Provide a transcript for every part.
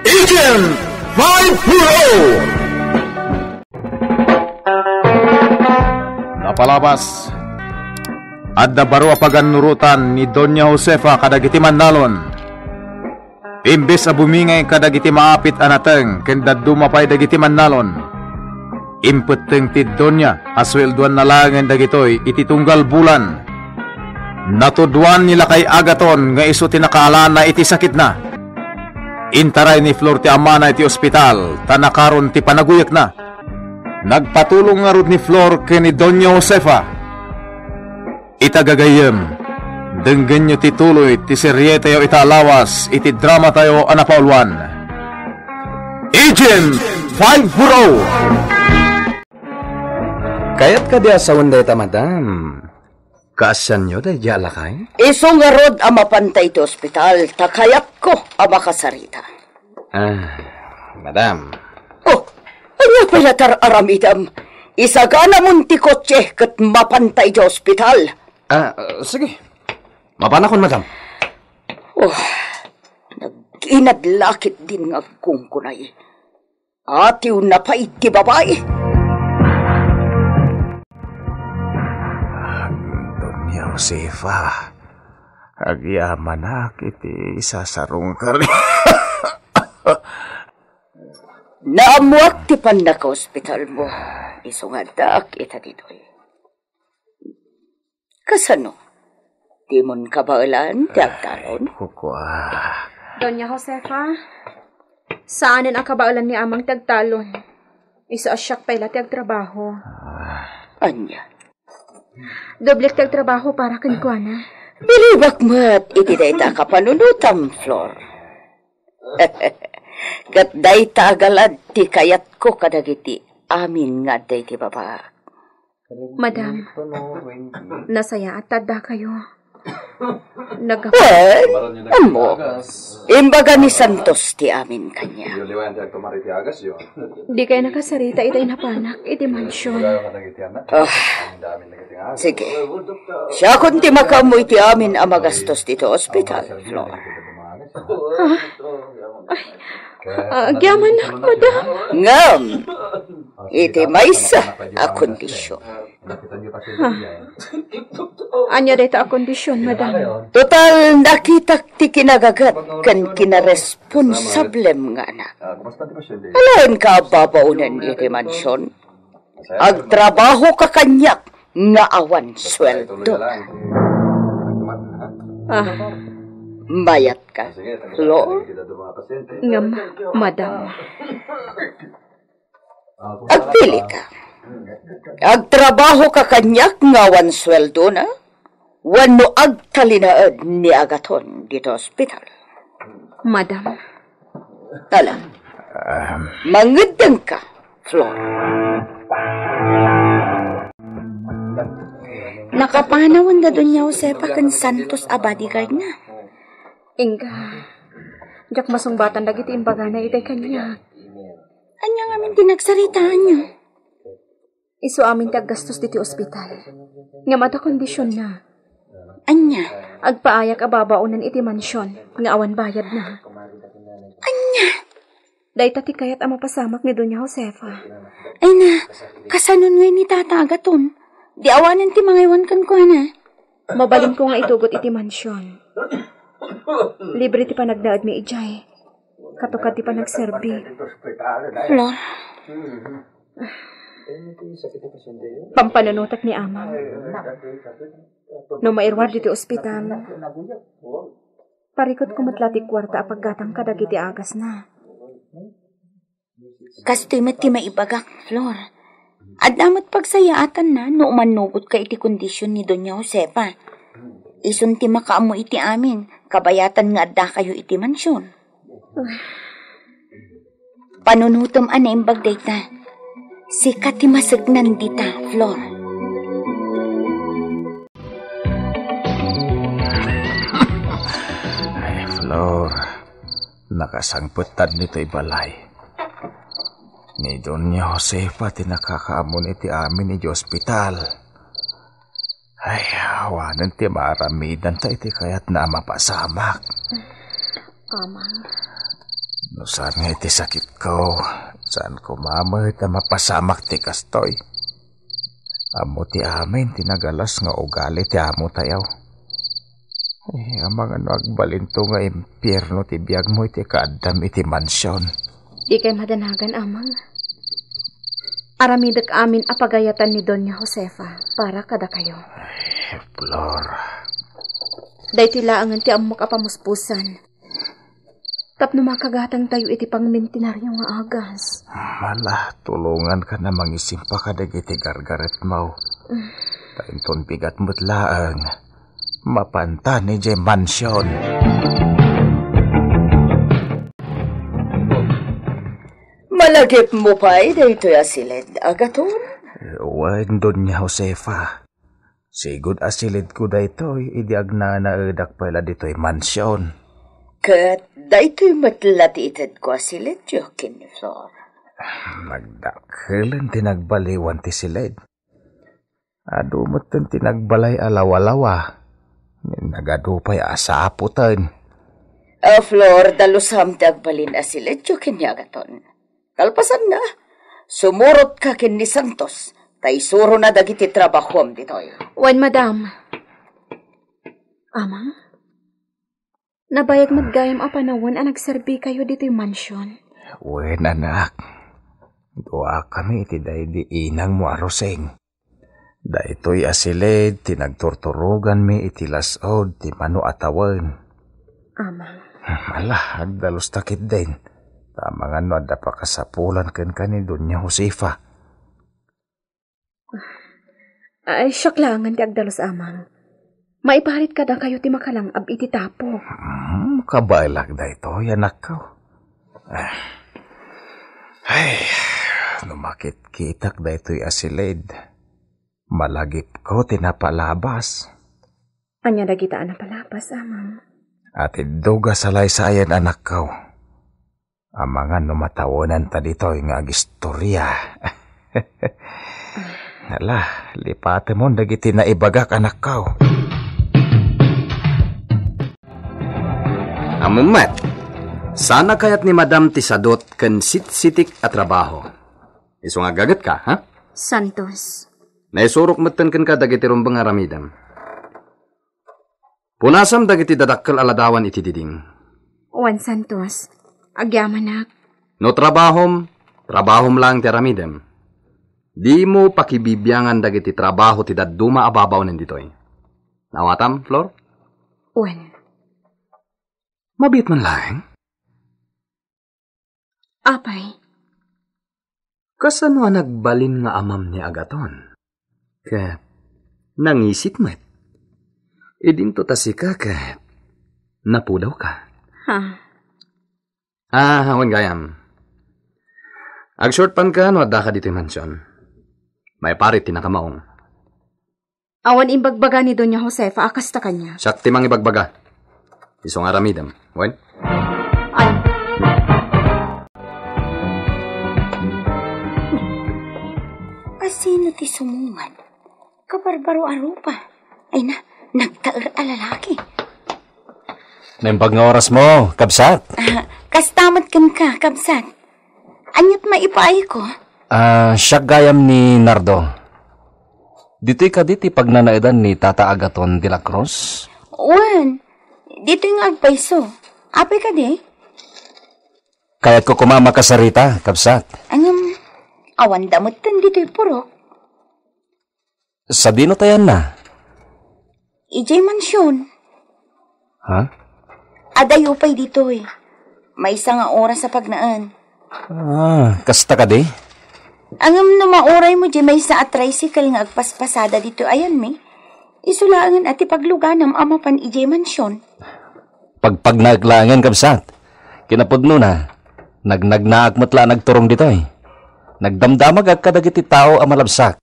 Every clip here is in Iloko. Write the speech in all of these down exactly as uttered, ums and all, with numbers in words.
Agent five four oh. Napalabas, adda baro a pagannurotan ni Doña Josefa kadagiti mannalon. Imbes a bumingay kadagiti maapit a nateng ken dadduma pay dagiti mannalon, impetteng ti doña a sueldoanna laengen dagitoy iti tunggal bulan. Natudoan ni Lakay Agaton nga isu ti nakaalana iti sakitna. Intaray ni Flor ti amana iti ospital ta nakaron ti panaguyekna. Nagpatulong ngarud ni Flor ken ni Doña Josefa. Ita gagayyem, denggenyo ti tuloy ti serietayo ita a lawas iti dramatayo a napauluan, Agent five four oh. Kayat kadi a sawen dayta, madam? Kaasianyo daydiay a lakay? Isu ngarud a mapanta iti ospital, ta kayatko a makasarita. Ah, madam. Oh, ania pay la ti ar-aramidem? Isaganamon ti kotse ket mapanta iti ospital. Ah, uh, sige. Mapanakon, madam. Oh, nag-inadlakit din nga agkungkunay. Atiwna pay ti babai. Doña Josefa, agyamanak iti isasarungkar. Naammoak ti pannakaospitalmo. Isu nga addaak ita ditoy. Kasano? Dimon kabaelan ti agtalon? Kukua. Doña Josefa, saanen a kabaelan ni Amang ti agtalon. Isu a siak pay la ti agtrabaho. Ania? Doblek ti agtrabaho para kenkuana. Bilibak met iti dayta a kapanunotam, Flor. Ket dayta a galad ti kayatko kadagiti amin nga adda iti babaak. Madam, nasayaat ta addakayo. Nagap- Wen, ammo, imbaga ni Santos ti amin kaniak. Dikay nakasarita itay napanak iti mansion. Ah, sige. Siakon ti makaammo iti amin a magastos ditoy ospital, Flor. Ha? Ay, agyamanak, madam. Ngem, iti maysa a kondision. Ha? Ania dayta a kondision, madam? Total, nakitak ti kinagaget ken kinaresponsablem nga anak. Alaenka a babaonen iti mansion? Agtrabahoka kaniak nga awan sueldo. Ah. Mayatka, Flor? Ngem, madam. Agpilika. Agtrabahoka kaniak nga awan sueldona, wenno agtalinaed ni Agaton ditoy ospital? Madam. Ala. Ahem. Mangeddengka, Flor. Nakapanawan da Doña Josefa ken Santos a bodyguardna. Inka, diak masungbatan dagiti imbagana itay kaniak. Ania ngamin ti nagsaritaanyo? Isu amin ti aggastos ditoy ospital. Ngem adda kondisionna. Ania? Agpaayak a babaonen iti mansion nga awan bayadna. Ania? Dayta ti kayat a mapasamak ni Doña Josefa. Ay na, kasanon ngay ni Tata Agaton? Di awanen ti mangaywan kenkuana. Mabalinko nga itugot iti mansion. Libre ti panagnaedmi idiay. Katukad ti panagserbi. Flor. Pampanunotek ni Amang. No mairuar ditoy ospital, parikutko met la ti kuarta a paggatang kadagiti agasna. Kastoy met ti maibagak, Flor. Adda met pagsayaatanna no umannugotka iti kondision ni Doña Josefa. Isun ti makaammo iti amin, kabayatan nga addakayo iti mansion. Panunotem a naimbag dayta. Sika ti maseknan dita, Flor. Ay, Flor. Nakasangpetan ditoy balay. Ni Doña Josefa ti nakakaammo iti amin idiay ospital. Ay, awanen ti maaramidanta iti kayatna a mapasamak. Amang. No saan nga iti sakitko, saan ko mamet a mapasamak ti kastoy. Ammo ti amin ti nagalas nga ugali ti amotayo. Ay, amangan no agbalinto nga impierno ti biagmo iti kaaddam iti mansion. Dikay madanagan, Amang. Aramidek amin a pagayatan ni Doña Josefa para kadakayo. Ay, Flor. Daytoy laengen ti ammok a pamuspusan. Tapno makagatangtayo iti pangmintinaryo nga agas. Mala, tulonganka a mangisimpa kadagiti gargaretmo. Mm. Ta inton bigat met laeng, mapanta idiay mansion. Malagipmo pay daytoy a siled, Agaton? Wen, Doña Josefa. Sigud a silidko daytoy idi agnanaedak pay la ditoy mansion. Ket daytoy met la ti itedko a silidyo ken ni Flor. Nagdakkelen ti nagbaliwan ti silid. Adu metten ti nagbalay a lawalawa. Nagadu pay a sapoten. A Flor, dalusam ti agbalin a silidyo ken ni Agaton. Kalpasanna, sumurotka ken ni Santos, ta isurona dagiti trabahom ditoy. Wen, madam. Amang? Nabayag met gayam a panawen a nagserbikayo ditoy mansion. Wen, anak. Duakami iti daydi inangmo a Rosing. Daytoy a silid ti nagturturoganmi iti las-ud ti mano a tawen. Amang. Ala, agdalusta ketdin. Amangan no adda pakasapulan kenka ni Doña Josefa. Ay, siak laengen ti agdalus, Amang. Maiparit kadakayo ti makalang-ab iti tapok. Hmm, kabaelak daytoy, anakko. Ah. Ay, no makitkitak daytoy a silid, malagipko ti napalabas. Ania dagita a napalabas, Amang? Atiddog a salaysayan, anakko. Amangan no matawenanta ditoy nga agistorya. Ala, lipatemon dagiti naibagak, anakko. Ammom met, saan a kayat ni Madam ti sadut ken sitsitik a trabaho. Isu nga aggagetka, ha? Santos. Naisurok metten kenka dagiti rumbeng a aramidem. Punasam dagiti dadakkel a ladawan iti diding. Juan Santos, agyamanak. No trabahom, trabahom laeng ti aramidem. Dimo pakibibiangan dagiti trabaho ti dadduma a babaonen ditoy. Naawatam, Flor? Juan. Mabiit man laeng? Apay? Kasano a nagbalin nga amam ni Agaton? Ket nangisit met. Idinto ta sika ket napudawka. Ha? Ah, awan gayam. Agshort pant ka no addaka ditoy mansion. Maiparit ti nakamaong. Awan imbagbaga ni Doña Josefa a kasta kaniak. Siak ti mangibagbaga. Isu nga aramidem. Wen? Ay. Asino ti sumungad? Kabarbaro a rupa. Ay na, nagtaer a lalaki. Naimbag nga oras mo, kabsat. Ah, kasta met kenka, kabsat. Aniat maipaayko? Ah, siak gayam ni Nardo. Ditoy kadi ti pagnanaedan ni Tata Agaton de la Cruz? Wen, ditoy nga agpayso. Apay kadi? Kayatko koma a makasarita, kabsat. Ngem, awan da metten ditoy purok. Sadino ta ayanna? Idiay mansion. Ha? Adayo pay ditoy. Maysa nga oras a pagnaen. Ah, kasta kadi? Ngem no mauraymo diay maysa a tricycle nga agpaspasada ditoy ayanmi, isu laengen a ti pagluganam a mapan idiay mansion. Pagpagnaek laengen, kabsat. Kinapudnona, nagnagnaak met la a nagturong ditoy. Nagdamdamagak kadagiti tao a malabsak.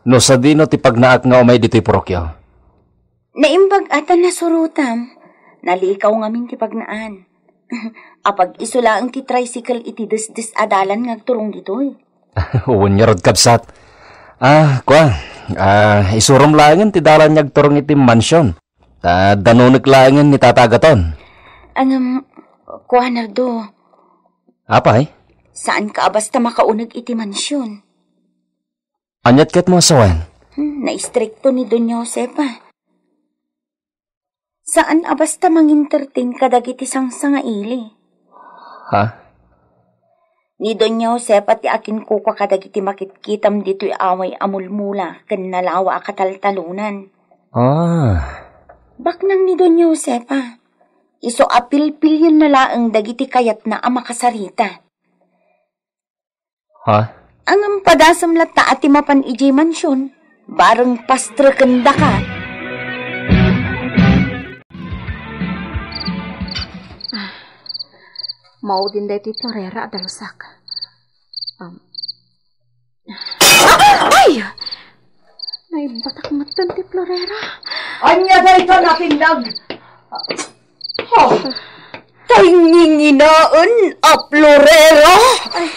No sadino ti pagnaak nga umay ditoy purokyo? Naimbag a ta nasurotam. Nalikaw ngamin ti pagnaan. Apag-iso laeng ti tricycle iti desdes a dalan nga agturong ditoy. Wen ngarud, kabsat. Ah, kua, ah, isurom laengen ti dalan nga agturong iti mansion. Ta danonek laengen ni Tata Agaton. Ngem, kua, Nardo, Apay? Saanka a basta makauneg iti mansion. Aniat ket mo a sawen? Hmm, naistrikto ni Doña Josefa. Saan a basta mangintertain kadagiti sangsangaili. Ha? Ni Doña Josefa ti akinkukua kadagiti makitkitam ditoy away a mulmula ken nalawa a kataltalonan. Ah. Baknang ni Doña Josefa, isu a pilpilienna laeng dagiti kayatna a makasarita. Ha? Ngem padasem latta a ti mapan idiay mansion, bareng pastrekendaka. Ah, maudin daytoy florera a dalusak. Um. Ay! Naibatak metten ti florera. Ania dayta natindag? Oh, tanginginaen a florera? Ay,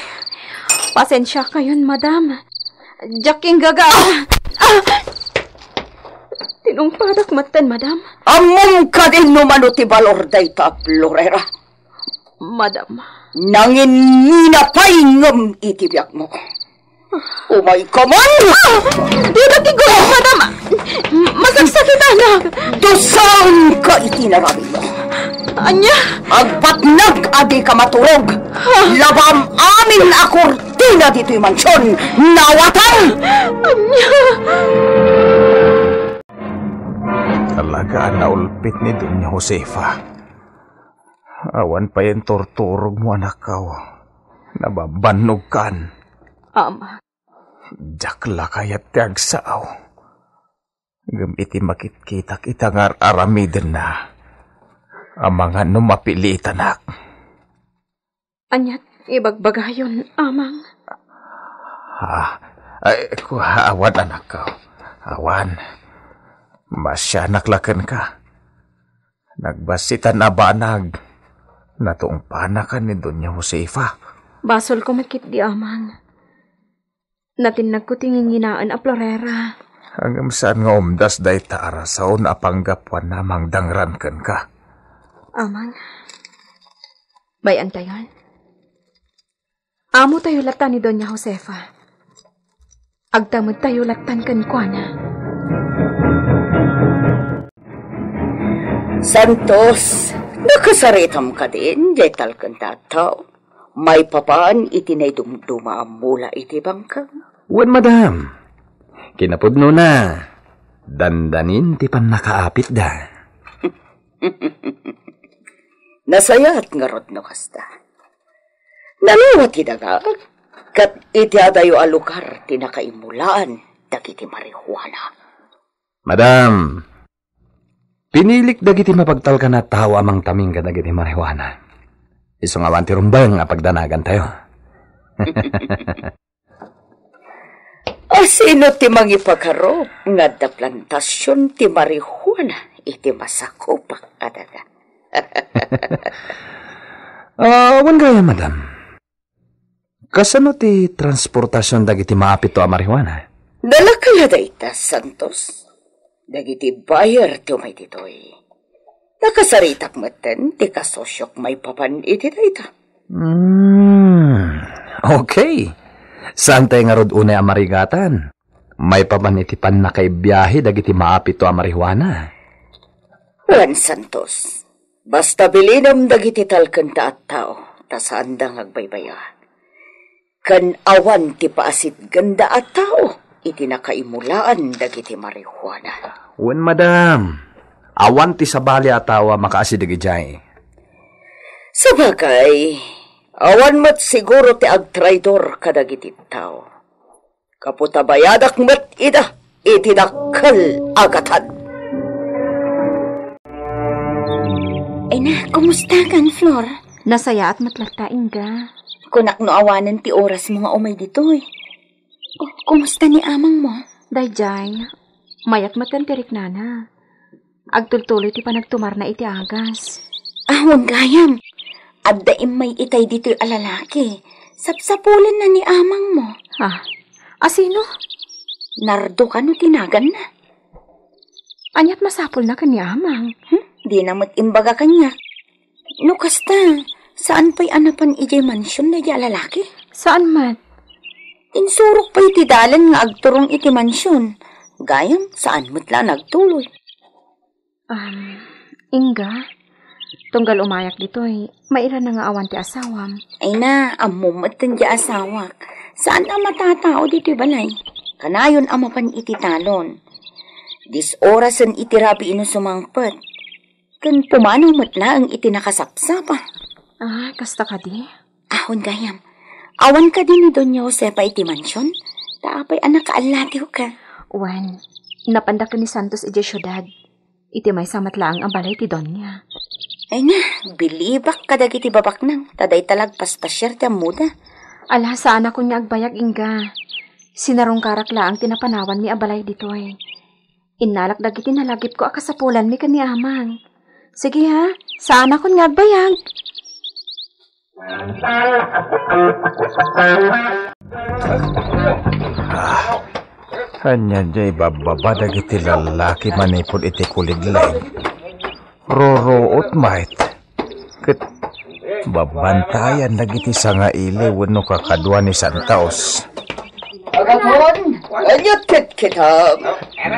pasensiakayon, madam. Diak inggaga. Ah! Tinungpadak metten, madam. Ammom kadin no mano ti balor dayta a florera? Madam. Nangingina pay ngem iti biagmo. Umayka man! Ah! Dida ti gurek, madam! M-, masaksakitanak! Dusaenka iti inaramidmo! Ania? Agpatnag a dika maturog! Ah! Labam amin a kurtina ditoy mansion! Nawatam! Ania? Talaga a naulpit ni Doña Josefa. Awan pay inturturogmo, anakko. Nababannogkan. Ama. Diak la kayat ti agsao. Ngem iti makitkitak iti ngar-aramidenna, amangan no mapilitanak. Aniat ibagbagayon, Amang? Ah, ay, ku-, awan, anakko. Awan. Masianak la kenka. Nagbassitan a banag. Natungpanakan ni Doña Josefa. Basolko met ketdi, Amang. Natinnagko ti nginginaen a florera. Ngem saan nga umdas dayta a rason a panggapuanna a mangdangran kenka. Amang, bay-antayon. Amotayo latta ni Doña Josefa. Agtamedtayo lattan kenkuana. Santos, nakasaritam kadin, diay talkenta a tao? Maipapan iti naidumduma a mula iti bangkang? Wen, madam. Kinapudnona, dandanin ti pannakaapitda. Nasayaat ngarud no kasta. Nalawa ti daga, ket iti adayo a lugar ti nakaimulaan dagiti marihuana. Madam, pinilik dagiti mapagtalkan a tao a mangtaming kadagiti marihuana. Isu nga awan ti rumbeng a pagdanagantayo. Asino ti mangipakarup nga adda plantasion ti marihuana iti masakupak a daga? Ah, wen gayam, madam. Kasano ti transportasion dagiti maapito a marihuana? Dalakala dayta, Santos. Dagiti buyer ti umay ditoy. Nakasaritak metten ti kasosiok maipapan iti dayta. Hmm, okay. Saantay ngarud unay a marigatan maipapan iti pannakaibiahe dagiti maapito a marihuana? Wen, Santos, basta bilinem dagiti talkenta a tao, ta saanda nga agbaybay-a. Ken awan ti paasitgenda a tao iti nakaimulaan dagiti marihuana. Wen, madam, awan ti sabali a tao a makaasideg idiay. Sabagay, awan met siguro ti agtraidor kadagiti tao. Gapu ta bayadak met ida iti dakkel a gatad. Ay na, kumusta kan, Flor? Nasayaat met latta, Inga. Kunak no awanen ti orasmo nga umay ditoy. Oh, kumusta ni amangmo? Daydiay, mayat met ti riknana. Agtultuloy ti panagtumarna iti agas. Ah, wen gayam. Adda immay itay ditoy a lalaki. Sapsapulenna ni amangmo. Ah, asino? Nardo kano ti naganna. Aniat masapulna ken ni amang? Hmm? Dina met imbaga kaniak. No kasta, Saan pay a napan idiay mansion daydi a lalaki? Saan met? Insurok pay iti dalan nga agturong iti mansion. Gayam, saan met la a nagtuloy. Um, Inga, tunggal umayak ditoy, mailana nga awan ti asawam. Ay na, ammom met ti asawak. Saan a matatao ditoy balay? Kanayon a mapan iti talon. Disorasen iti rabii no sumangpet. Ken pumanaw met laeng iti nakasapsapa. Ah, kasta kadi? Ahon gayam. Awan kadi ni Doña Josefa iti mansion? Ta apay a nakaallatiw ka? Wen, napanda ken ni Santos idiay siudad. Iti maysa met laeng a balay ti Doña. Ay na, bilibak kadagiti babaknang, ta dayta la agpaspasiar ti ammoda. Ala, saanakon nga agbayag, Inga. Sinarungkarak laeng ti napanawanmi a balay ditoy. Innalak dagiti nalagipko a kasapulanmi ken ni Amang. Sige ha, saanakon nga agbayag. Ah, ania diay ibabbaba dagiti lallaki manipud iti kuligleg? Ruruot met. Ket babantayan dagiti sangaili wenno kakadua ni Santos. Agaton, aniat ketketam?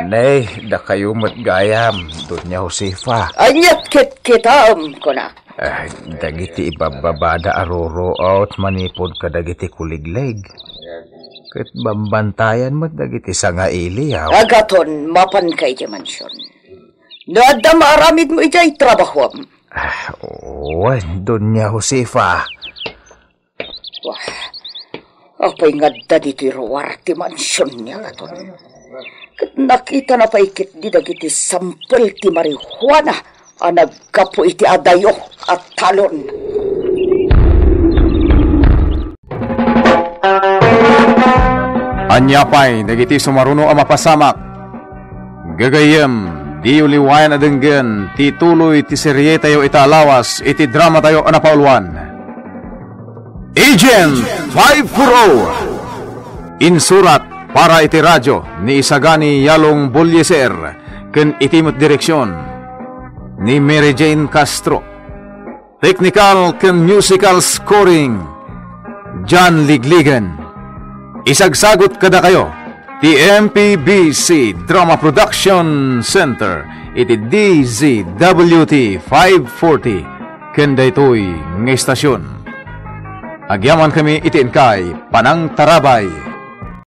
Nay, dakayo met gayam, Doña Josefa. Aniat ketketam, kunak. Ah, dagiti ibabbabada a ruruot manipud kadagiti kuligleg. Ket bambantayan met dagiti sangaili, aw. Agaton, mapanka iti mansion. No adda maaramidmo idiay trabahuam. Ah, wen, Doña Josefa. Wah, apay nga adda ditoy ruar ti mansion ni Agaton? Ket nakitana pay ketdi dagiti sampel ti marijuana a naggapu iti adayo a talon. Ania pay dagiti sumaruno a mapasamak? Gagayyem, diyo liwayan a denggen ti tuloy ti serietayo ita a lawas iti dramatayo a napauluan, Agent five four oh. Insurat para iti radio ni Isagani Yalong Bolieser ken iti met direksion ni Mary Jane Castro. Technical ken musical scoring, John Ligligan. Isagsagut kadakayo ti M P B C Drama Production Center iti D Z W T five forty ken daytoy nga istasion. Agyamankami iti inkay panangtarabay.